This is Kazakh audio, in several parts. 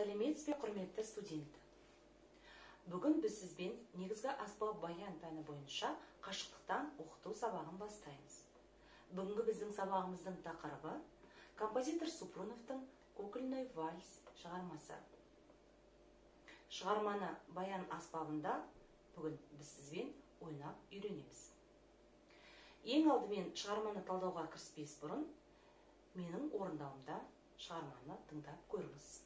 Сәлеметсіз бе, құрметті студент. Бүгін біз сізбен негізгі аспап баян пәні бойынша қашықтықтан оқыту сабағын бастаймыз. Бүгінгі біздің сабағымыздың тақырыбы композитор Супруновтың «Кукольный вальс» шығармасы. Шығарманы баян аспабында бүгін біз сізбен ойнап үйренеміз. Ең алдымен шығарманы талдауға кіріспес бұрын менің орындауымда шығарманы тыңдап көріңіз.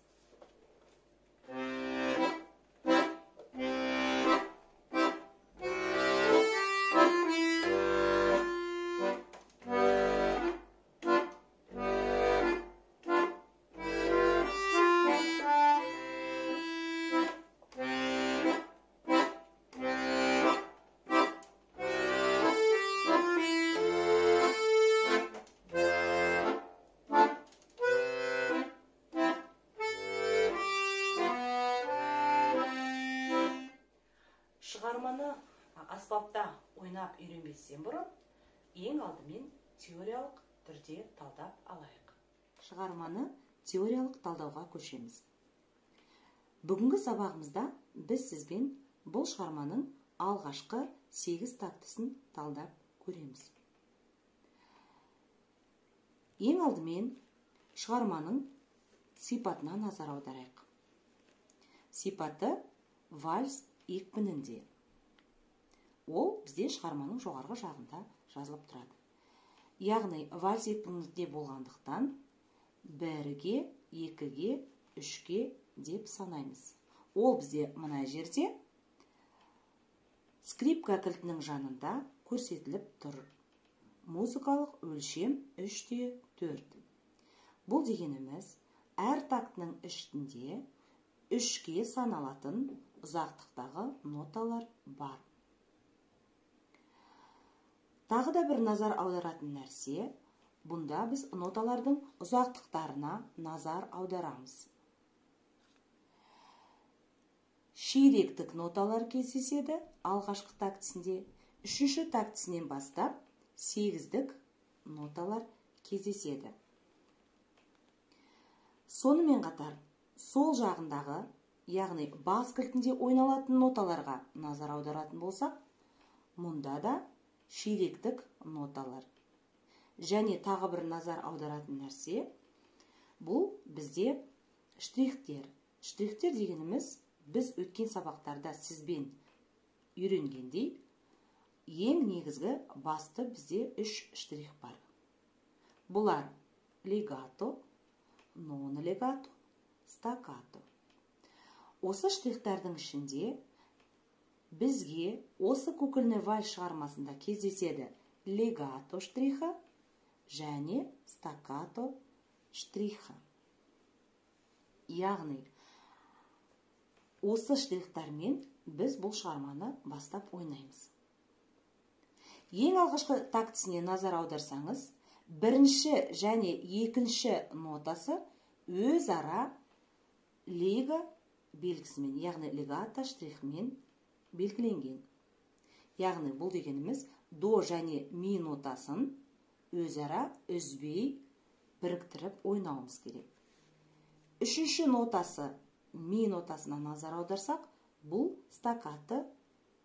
Шығарманы аспапта ойнап үйренбестен бұрын ең алдымен теориялық түрде талдап алайық. Шығарманы теориялық талдауға көшеміз. Бүгінгі сабағымызда біз сізбен бұл шығарманың алғашқы 8 тактісін талдап көреміз. Ең алдымен шығарманың сипатына назар аударайық. Сипаты вальс екпінінде. Ол бізде шығарманың жоғарғы жағында жазылып тұрады. Яғни вальс екпінінде болғандықтан 1-ге, 2-ге, 3-ге деп санаймыз. Ол бізде мына жерде скрипка кілтінің жанында көрсетіліп тұр. Музыкалық өлшем 3-4. Бұл дегеніміз әр тактінің ішінде 3-ге саналатын ұзақтықтағы ноталар бар. Тағы да бір назар аударатын нәрсе, бұнда біз ноталардың ұзақтықтарына назар аударамыз. Ширектік ноталар кездеседі алғашқы тактісінде, үшінші тактісінен бастап сегіздік ноталар кездеседі. Сонымен қатар, сол жағындағы, яғни бас кілтінде ойналатын ноталарға назар аударатын болсақ, мұнда да ширектік ноталар. Және тағы бір назар аударатын нәрсе, бұл бізде штрихтер. Штрихтер дегеніміз, біз өткен сабақтарда сізбен үйренгендей, ең негізгі басты бізде 3 штрих бар. Бұлар легато, нон легато, стаккато. Осы штрихтардың ішінде бізге осы «Кукольный вальс» шығармасында кездеседі легато штрихы және стаккато штрихы. Яғни осы штрихтармен біз бұл шығарманы бастап ойнаймыз. Ең алғашқы тактісіне назар аударсаңыз, бірінші және екінші нотасы өзара лега белгісімен, яғни легато штрихімен белгіленген. Яғни бұл дегеніміз до және ми нотасын өзара үзбей біріктіріп ойнауымыз керек. Үшінші нотасы ми нотасына назар аударсақ, бұл стаккато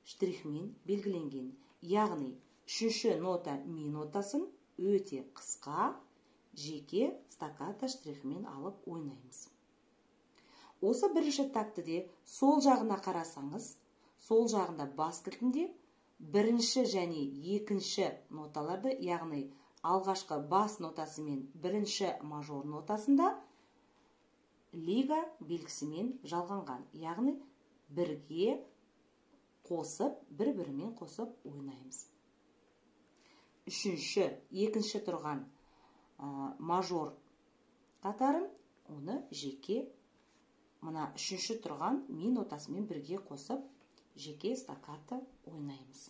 штрихімен белгіленген. Яғни үшінші нота ми нотасын өте қысқа жеке стаккато штрихімен алып ойнаймыз. Осы бірінші тактіде сол жағына қарасаңыз, сол жағында бас кілтінде бірінші және екінші ноталарды, яғни алғашқы бас нотасы мен бірінші мажор нотасында лига белгісімен жалғанған, яғни бірге қосып, бір-бірімен қосып ойнаймыз. Үшінші, екінші тұрған мажор қатарын оны жеке мына үшінші тұрған ми нотасымен бірге қосып жеке стаккато ойнаймыз.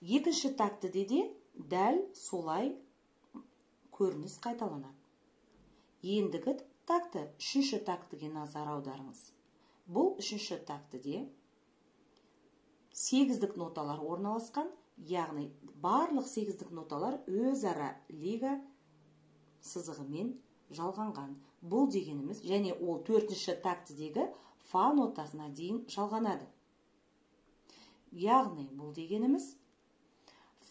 Екінші тактіде де дәл солай көрініс қайталанады. Ендігі такті үшінші тактіге назар аударыңыз. Бұл үшінші тактіде сегіздік ноталар орналасқан, яғни барлық сегіздік ноталар өзара лига сызығымен жалғанған. Бұл дегеніміз, және ол төртінші тактідегі фа нотасына дейін жалғанады. Яғни бұл дегеніміз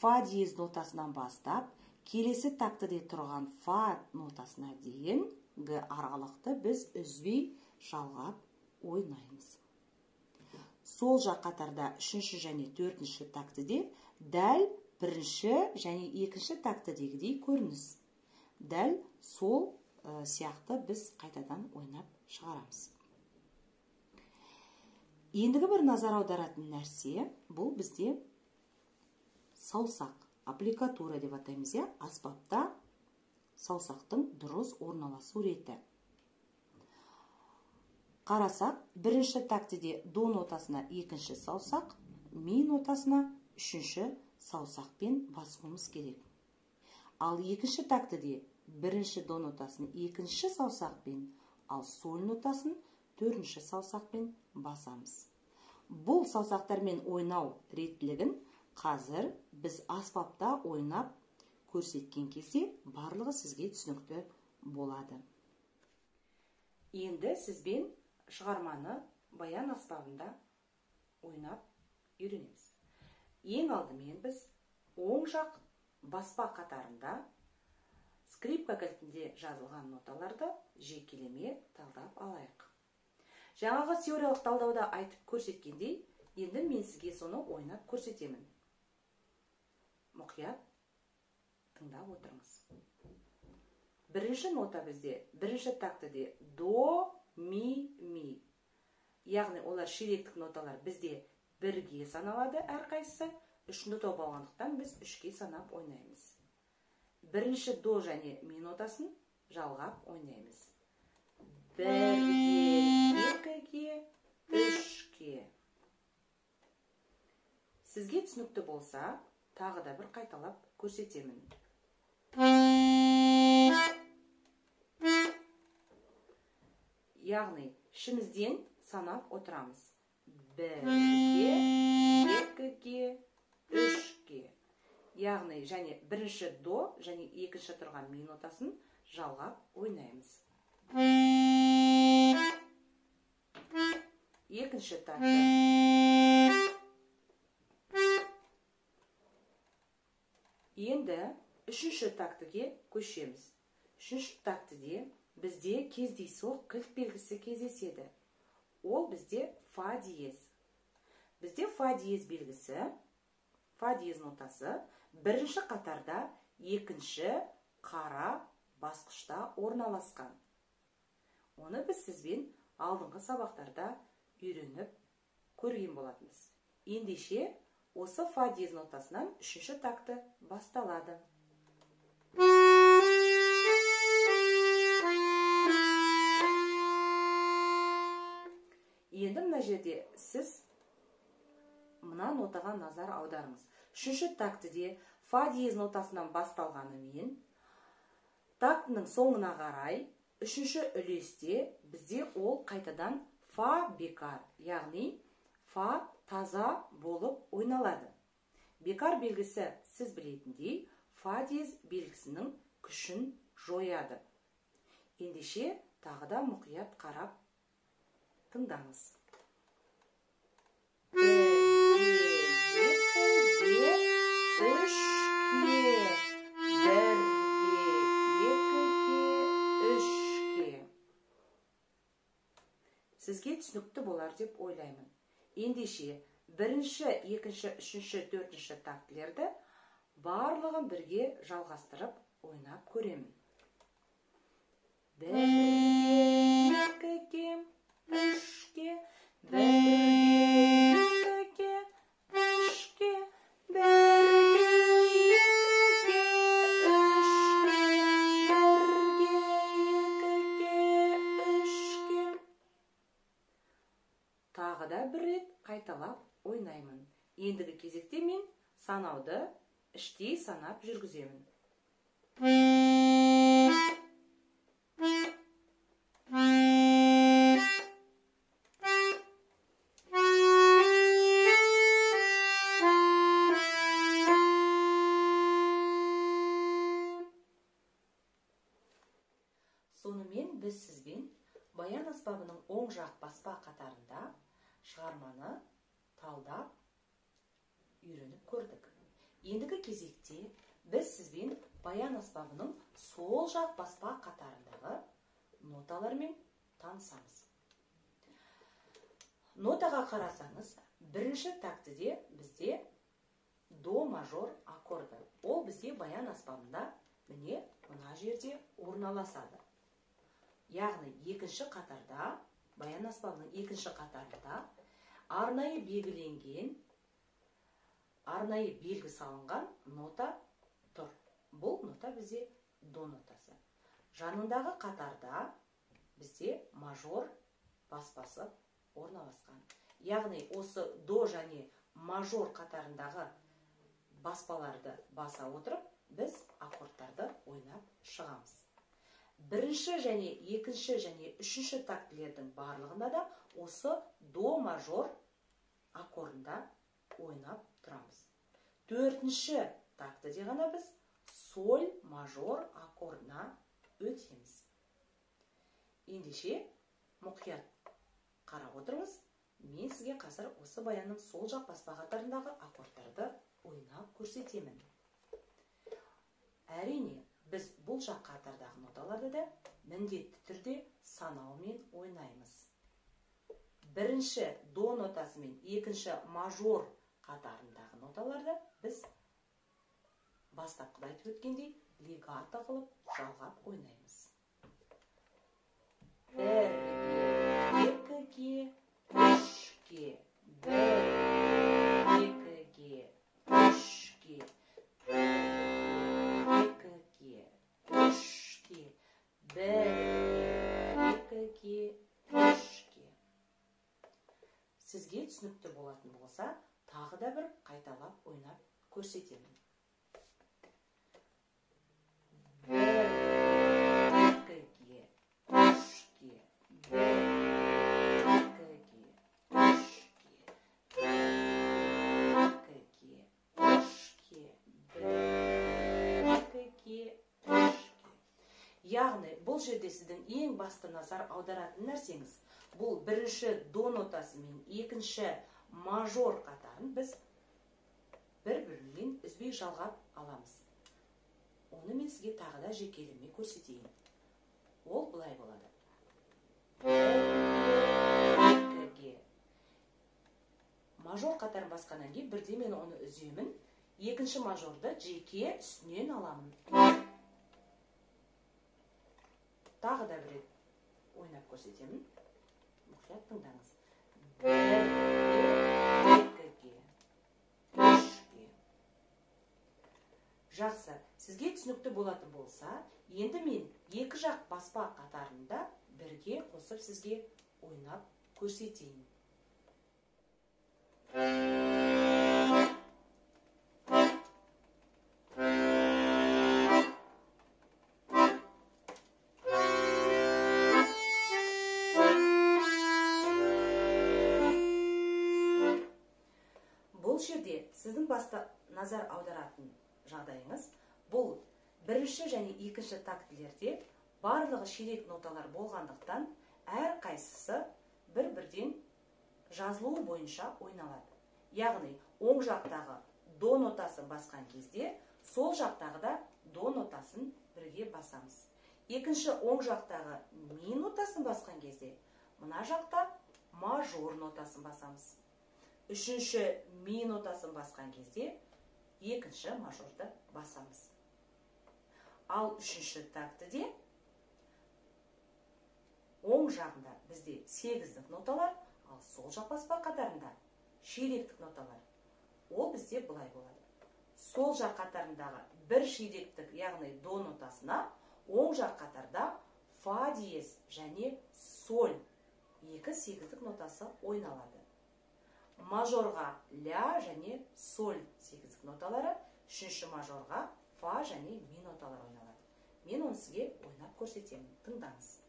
фа диез нотасынан бастап келесі тактіде тұрған фа нотасына дейінгі аралықты біз үзбей жалғап ойнаймыз. Сол жақ қатарда үшінші және төртінші тактіде дәл бірінші және екінші тактідегідей көрініс. Дәл сол сияқты біз қайтадан ойнап шығарамыз. Ендігі бір назар аударатын нәрсе, бұл бізде саусақ, аппликатура деп атаймыз, иә, аспапта саусақтың дұрыс орналасу реті. Қарасақ, бірінші тактіде до нотасына екінші саусақ, ми нотасына үшінші саусақпен басуымыз керек. Ал екінші тактіде бірінші до нотасын екінші саусақпен, ал соль нотасын төртінші саусақпен басамыз. Бұл саусақтармен ойнау реттілігін қазір біз аспапта ойнап көрсеткен кезде барлығы сізге түсінікті болады. Енді сізбен шығарманы баян аспабында ойнап үйренеміз. Ең алдымен біз оң жақ баспа қатарында скрипка кілтінде жазылған ноталарды жекелеме талдап алайық. Жаңағы теориялық талдауда айтып көрсеткендей, енді мен сізге соны ойнап көрсетемін. Мұқият тыңдап отырыңыз. Бірінші нота бізде, бірінші тактіде до, ми, ми. Яғни олар ширектік ноталар бізде бірге саналады әрқайсысы. Үш нота болғандықтан біз үшке санап ойнаймыз. Бірінші до және ми нотасын жалғап ойнаймыз. Бірге, екіге, үшке. Сізге түсінікті болса, тағы да бір қайталап көрсетемін. Яғни, ішімізден санап отырамыз. Бірге, екіге, үшке. Яғни, және бірінші до, және екінші тұрған ми нотасын жалғап ойнаймыз. Екінші такті. Енді үшінші тактіге көшеміз. Үшінші тактіде бізде кездейсоқ кілт белгісі кездеседі. Ол бізде фа диез. Бізде фа диез белгісі, фа диез нотасы бірінші қатарда екінші қара басқышта орналасқан. Оны біз сізбен алдыңғы сабақтарда үйреніп көрген болатынбыз. Ендеше осы фа диез нотасынан үшінші такті басталады. Енді мына жерде сіз мына нотаға назар аударыңыз. Үшінші тактіде фа диез нотасынан басталғанымен тактінің соңына қарай үшінші үлесте бізде ол қайтадан фа бекар, яғни фа таза болып ойналады. Бекар белгісі сіз білетіндей фа диез белгісінің күшін жояды. Ендеше тағы да мұқият қарап тыңдаңыз. Бірге, екіге, үшке. Бірге, екіге, үшке. Сізге түсінікті болар деп ойлаймын. Ендеше бірінші, екінші, үшінші, төртінші тактілерді барлығын бірге жалғастырып ойнап көремін. Бірге, екіге, үшке, бірге, екіге, үшке, бірге, екіге, үшке, бірге, екіге, үшке. Тағы да бір рет қайталап ойнаймын. Ендігі кезекте мен санауды іштей санап жүргіземін. Бүгін біз сізбен баян аспабының оң жақ баспа қатарында шығарманы талдап үйреніп көрдік. Ендігі кезекте біз сізбен баян аспабының сол жақ баспа қатарындағы ноталармен танысамыз. Нотаға қарасаңыз, бірінші тактіде бізде до мажор аккорды. Ол бізде баян аспабында міне мына жерде орналасады. Яғни екінші қатарда, баян аспабының екінші қатарында арнайы белгіленген, арнайы белгі салынған нота тұр. Бұл нота бізде до нотасы. Жанындағы қатарда бізде мажор баспасы орналасқан. Яғни осы до және мажор қатарындағы баспаларды баса отырып, біз аккордтарды ойнап шығамыз. Бірінші және екінші және үшінші тактілердің барлығында да осы до мажор аккордында ойнап тұрамыз. Төртінші тактіде ғана біз соль мажор аккордына өтеміз. Ендеше мұқият қарап отырыңыз. Мен сізге қазір осы баянның сол жақ баспа қатарындағы аккордтарды ойнап көрсетемін. Әрине, біз бұл жақ қатардағы ноталарды да міндетті түрде санаумен ойнаймыз. Бірінші до нотасы мен екінші мажор қатарындағы ноталарды біз бастапқыда айтып өткендей легато қылып жалғап ойнаймыз. Бірге, екіге, үшке, бір, екіге, үшке, екіге, үшке, бірге, екіге, үшке. Сізге түсінікті болатын болса, тағы да бір қайталап ойнап көрсетемін. Бір, екіге, үшке, бір, екіге, үшке, екіге, үшке, бір, екіге, үшке. Яғни бұл жерде сіздің ең басты назар аударатын нәрсеңіз, бұл бірінші до нотасы мен екінші мажор қатарын біз бір-бірінен үзбей жалғап аламыз. Оны мен сізге тағы да жекелеме көрсетейін. Ол былай болады. Екіге. Мажор қатарын басқаннан кейін бірде мен оны үземін, екінші мажорды жеке үстінен аламын. Тағы да бір рет ойнап көрсетемін. Мұқият тыңдаңыз. Бірге, екіге, үшке. Жақсы, сізге түсінікті болатын болса, енді мен екі жақ баспа қатарында бірге қосып сізге ойнап көрсетейін. Бұл жерде сіздің басты назар аударатын жағдайыңыз, бұл бірінші және екінші тактілерде барлығы ширек ноталар болғандықтан әр қайсысы бір-бірден жазылуы бойынша ойналады. Яғни оң жақтағы до нотасын басқан кезде сол жақтағы да до нотасын бірге басамыз. Екінші оң жақтағы ми нотасын басқан кезде мына жақта мажор нотасын басамыз. Үшінші ми нотасын басқан кезде екінші мажорды басамыз. Ал үшінші тактіде оң жағында бізде сегіздік ноталар, ал сол жақ баспа қатарында ширектік ноталар. Ол бізде былай болады. Сол жақ қатарындағы бір ширектік, яғни до нотасына оң жақ қатарда фа диез және соль екі сегіздік нотасы ойналады. Мажорға ля және соль сегіздік ноталары, үшінші мажорға фа және ми ноталары ойналады. Мен оны сізге ойнап көрсетемін. Тыңдаңыз.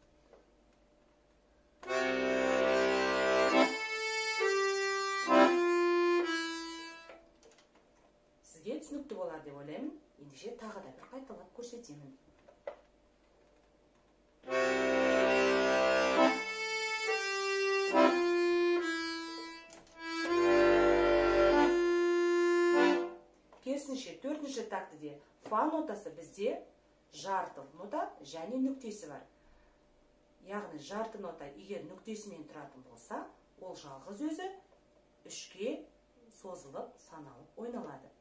Сізге түсінікті болар деп ойлаймын. Ендеше тағы да бір қайталап көрсетемін. Төртінші тактіде фа нотасы бізде жарты нота және нүктесі бар. Яғни жарты нота егер нүктесімен тұратын болса, ол жалғыз өзі үшке созылып саналып ойналады.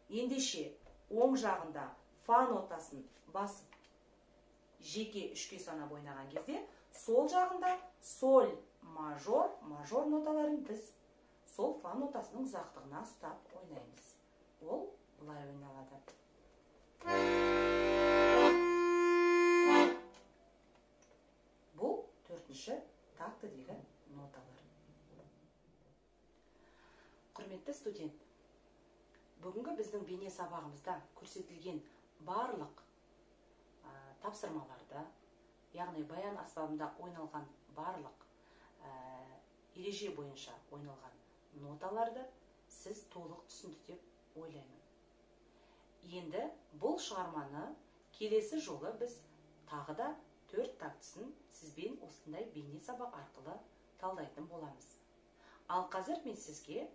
Ендеше оң жағында фа нотасын басып жеке үшке санап ойнаған кезде, сол жағында соль, мажор, мажор ноталарын біз сол фа нотасының ұзақтығына ұстап ойнаймыз. Ол былай ойналады. Бұл төртінші тактідегі ноталар. Құрметті студент, бүгінгі біздің бейне сабағымызда көрсетілген барлық тапсырмаларды, яғни баян аспабында ойналған барлық ереже бойынша ойналған ноталарды сіз толық түсінді деп ойлаймын. Енді бұл шығарманы келесі жолы біз тағы да 4 тактісін сізбен осындай бейне сабақ арқылы талдайтын боламыз. Ал қазір мен сізге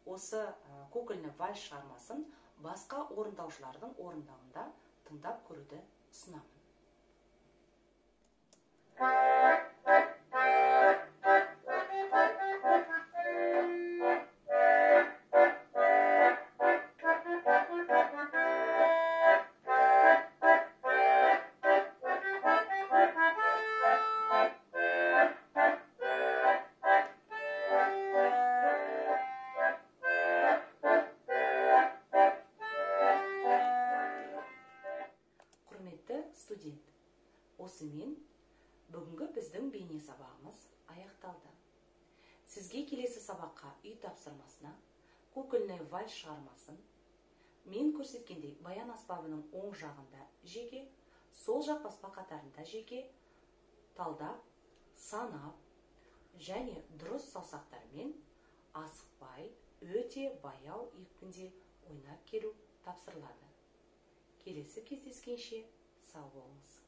осы кукольный вальс шығармасын басқа орындаушылардың орындауында тыңдап көруді ұсынамын. Студент, осымен бүгінгі біздің бейне сабағымыз аяқталды. Сізге келесі сабаққа үй тапсырмасына кукольный вальс шығармасын мен көрсеткендей баян аспабының оң жағында жеке, сол жақ баспа қатарында жеке талдап, санап және дұрыс саусақтармен асықпай өте баяу екпінде ойнап келу тапсырылады. Келесі кездескенше сау болыңыз.